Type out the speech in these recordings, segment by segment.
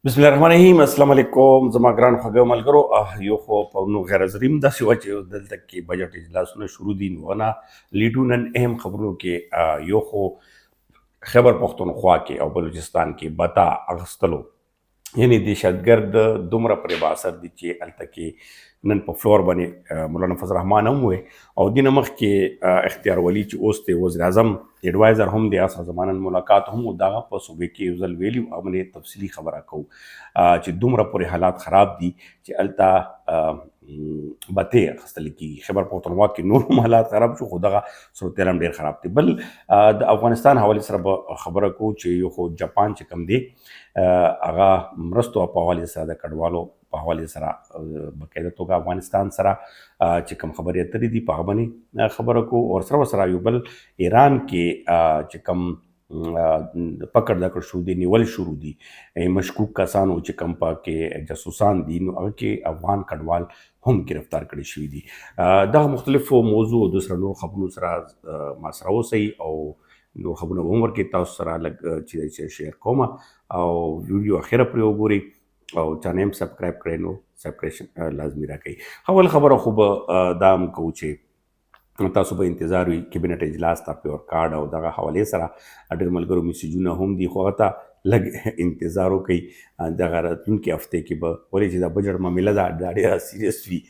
بسم الله الرحمن الرحیم. السلام علیکم زما ګران خوږو ملګرو. یو خو په نو غیر حاضریم داسې وه چې دلته کې بجټ اجلاسونه شروع دي، نو نه لیډو. نن اهم خبرونو کې یو خو خیبر پښتونخوا کې او بلوچستان کې بتا اغستلو، یعنی دهشتګرد دومره پرې باثر دي چې هلته کې نن په فلور باندې مولانا فضل الرحمن هم وې او دینه مخکې اختیار ولی چې اوس دی وزیر اعظم ایډوایزر هم دی، اسه زمانن ملاقات هم دغه په صوبې کې یو ځل ویلی او باندې تفصیلی خبره کو چې دومره پورې حالات خراب دي چې هلته بته اخیستل کیږي. خبر پښتونخوا کې نور هم حالات خراب شو، خو دغه صورتحال هم ډیر خراب دی. بل د افغانستان حواله سره به خبره کو چې یو خو جاپان چې کم دی هغه مرستو په حواله سره، د کډوالو په حواله سره باقاعده توګه افغانستان سره چې کوم خبرې اترې دي، په هغه باندې خبره کو. او سره سره یو بل ایران کې چې کوم پکړ دکړ شو دي، نیول شروع دي مشکوک کسانو چې کوم پکې جاسوسان دي، نو هغه کې افغان کډوال هم گرفتار کړي شوي دي. دغه مختلفو موضوع او دوسره نور خبرونو سره ما سره اوسئ او نور خبرونه به هم ورکړي تاسو سره لږ چې شیر کوم او ویډیو اخره پرې وګورئ او چانه هم سبسکرایب کړئ نو سبسکرایب لازمي راکړئ. اول خبره خو به دا هم کوو چې تاسو به انتظار وي کیبینټ اجلاس ته پیور کارډ او دغه حوالې سره ډېر ملګرو میسجونه هم دي، خو هغه ته لږ انتظار وکړئ. دغه راتلونکې هفتې کې به، ولې چې دا بجټ معامله ده، دا ډېره سیریس وي.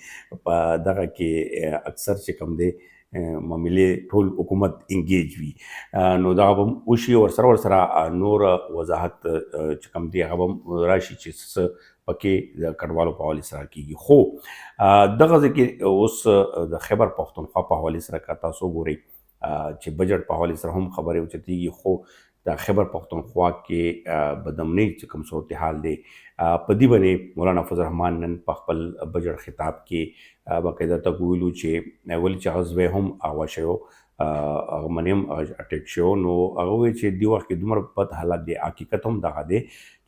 په دغه کې اکثر چې کوم دی معاملې ټول حکومت انګیج وي، نو دغه به وشي. ورسره ورسره نور وضاحت چې کوم دی هغه به راشي چې څه پکې د کډوالو په حوالې سره کیږي. خو دغه ځکه اوس د خیبر پښتونخوا په حوالې سره که تاسو وګورئ چې بجټ په حوالې سره هم خبرې اوچتېږي، خو د خیبر پښتونخوا کې بدامنۍ چې کوم صورتحال دی، په دې باندې مولانا فضل الرحمن نن په خپل بجټ خطاب کې باقاعده ته ویلو چې ولې چې هغه زوی هم اغوا شوی، هغه باندې هم اټیک شو، نو هغه وایي چې دې وخت کې دومره بد حالت دی. حقیقت هم دغه دی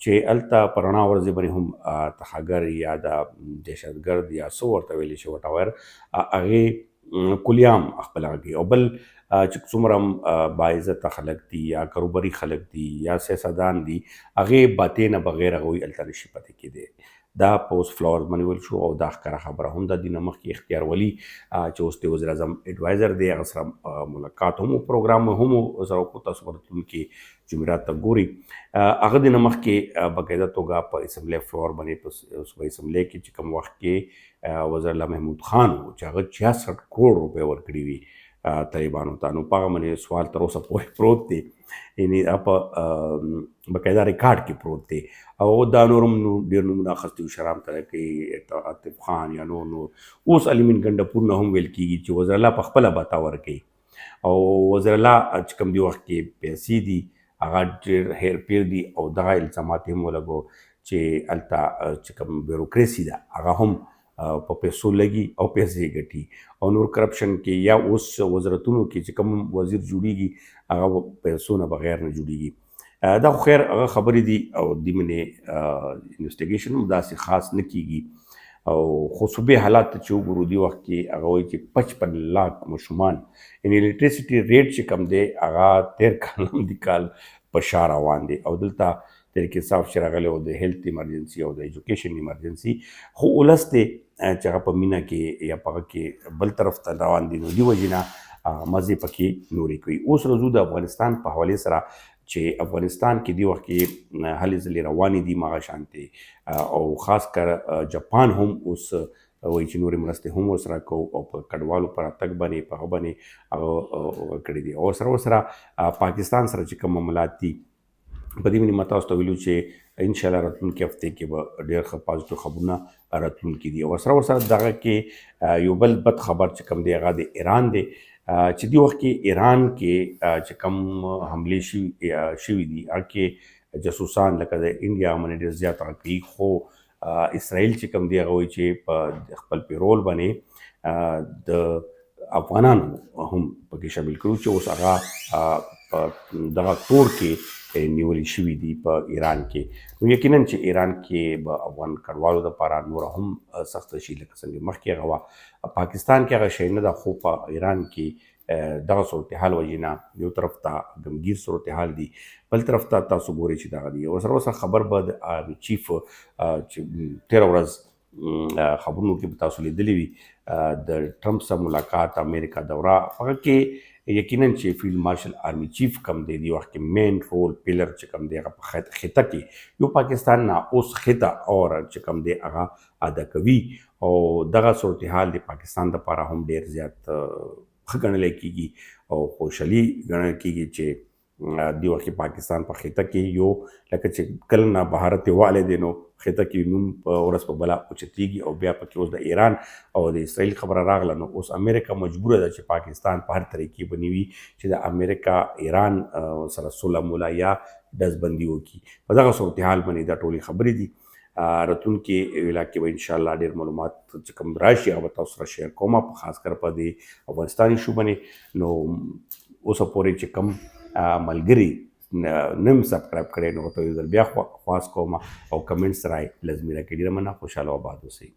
چې هلته په رڼا ورځې باندې هم ترهګر یا د دهشتګرد یا څه ورته ویلی شي، وټاور، هغې کلیام خپل هغه کوي. او بل چې څومره هم باعزته خلک دي یا کاروباري خلک دي یا سیاستدان دي، هغې باتې نه بغیر هغوی هلته نشي پاتې کېدی. دا په اوس فلاورز باندې ویل شو او دا ښکاره خبره هم ده. دینه مخکې اختیار ولي چې اوس د وزیر اعظم ایډوایزر دی، هغه سره ملاقات هم پروګرام هم سره وکړو. تاسو به راتلونکي جمعرات ته ګوري. هغه دینه مخکې باقاعده توګه په اسمبلی فلور باندې، په صوبایي اسمبلی کې چې کوم وخت کې وزیر الله محمود خان و چې هغه 66 کروڑ روپۍ ورکړي وي طالبانو ته، نو په هغه باندې سوال تر اوسه پورې پروت دی، یعنی په باقاعده ریکارډ کې پروت دی. او دا نور هم ډېر نومونه اخیستي وو، شرام ترکی، عاطف خان یا نور نور. اوس علي امین ګنډپور نه هم ویل کېږي چې وزیر الله په خپله بتا ورکوي او وزیر الله چې کوم دی وخت کې پیسې دي هغه ډېر هیر پیر دي. او دغه الزامات هم ولګو چې هلته چې کوم بیوروکراسي ده هغه هم په پیسو لګي او پیسې ګټي او نور کرپشن کې، یا اوس وزارتونو کې چې کوم وزیر جوړیږي هغه پیسو نه بغیر نه جوړیږي. دا خو خیر هغه خبرې دي او دې منې انویسټیګیشن هم داسې خاص نه کیږي. او خو صوبې حالات ته چې وګورو دې وخت کې، هغه وایي چې 55 لاک ماشومان، یعنی الکتریسټي ریټ چې کم دی هغه تېر کال هم دي کال په شا روان دی. او دلته تحریک انصاف چې راغلی او د هیلث ایمرجنسي او د ایجوکیشن ایمرجنسي، خو ولس دی چې هغه په مینه کې یا په هغه کې بل طرف ته روان دي، نو دې وجې نه مزې پکې نورې کوي. اوس راځو د افغانستان په حوالې سره چې افغانستان کې دی وخت کې هلې ځلې روانې دي مغه شانتې، او خاص کر جاپان هم اوس وایي چې نورې مرستې هم ورسره کوو او په کډوالو پر راتګ باندې په هغه باندې هغه کړي دي. او سره ورسره پاکستان سره چې کوم معاملات دي، په دې باندې ما تاسو ته ویلو چې ان شاء الله راتلونکي هفتې کې به ډېر ښه پازیټیو خبرونه راتلونکي دي. او سره ورسره دغه کې یو بل بد خبر چې کوم دی هغه د ایران دی چې دی وخت کې ایران کې چې کوم حملې شوي دي، هغه کې جاسوسان لکه د انډیا باندې ډېر زیات هغه کوي. خو اسرائیل چې کوم دی هغه وایي چې په خپل پیرول باندې د افغانانو هم پکې شامل کړو چې اوس هغه په دغه تور کې نیول شوي دي په ایران کې. نو یقینا چې ایران کې به افغان کډوالو لپاره نور هم سخت شي، لکه څنګه مخکې هغه وه. پاکستان کې هغه شی نه ده، خو په ایران کې دغه صورتحال وجې نه یو طرف ته غمګیر صورتحال دی، بل طرف ته تاسو ګورئ چې دغه دی. او سره سره خبر به د آرمي چیف چې تېره ورځ خبرونو کې به تاسو لیدلی وي، د ټرمپ سره ملاقات، امریکا دوره، هغه کې یقینا چې فیلډ مارشل آرمي چیف کم دی دی وخت کې مین رول پلر چې کم دی هغه په خطه کې یو پاکستان نه اوس خطه اور چې کم دی هغه ادا کوي. او دغه صورتحال د پاکستان لپاره هم ډیر زیات ښه ګڼل کیږي او خوشحالي ګڼل کیږي چې دی وخت کې پاکستان په خطه کې یو لکه چې کله نه بهارت والی دی نو خطه کې نوم په ورځ په بله اوچتیږي. او بیا پکې اوس د ایران او د اسرائیل خبره راغله، نو اوس امریکا مجبوره ده چې پاکستان په هر طریقې بنیوي چې د امریکا ایران سره سوله مولا یا ډزبندي وکړي. په دغه صورتحال باندې دا ټولې خبرې دي. راتلونکي ویلاګ کې به ان شاء الله ډیر معلومات چې کوم راشي هغه به تاسو سره شیر کوم، په خاص کر په دې افغانستان ایشو باندې. نو اوسه پورې چې کوم ملګري نم سبسکرایب کړی نو ته یو ځل بیا خواست کوم او کمنټس رائے لازمي راکړئ. ډېره مننه، خوشحاله او آباد اوسئ.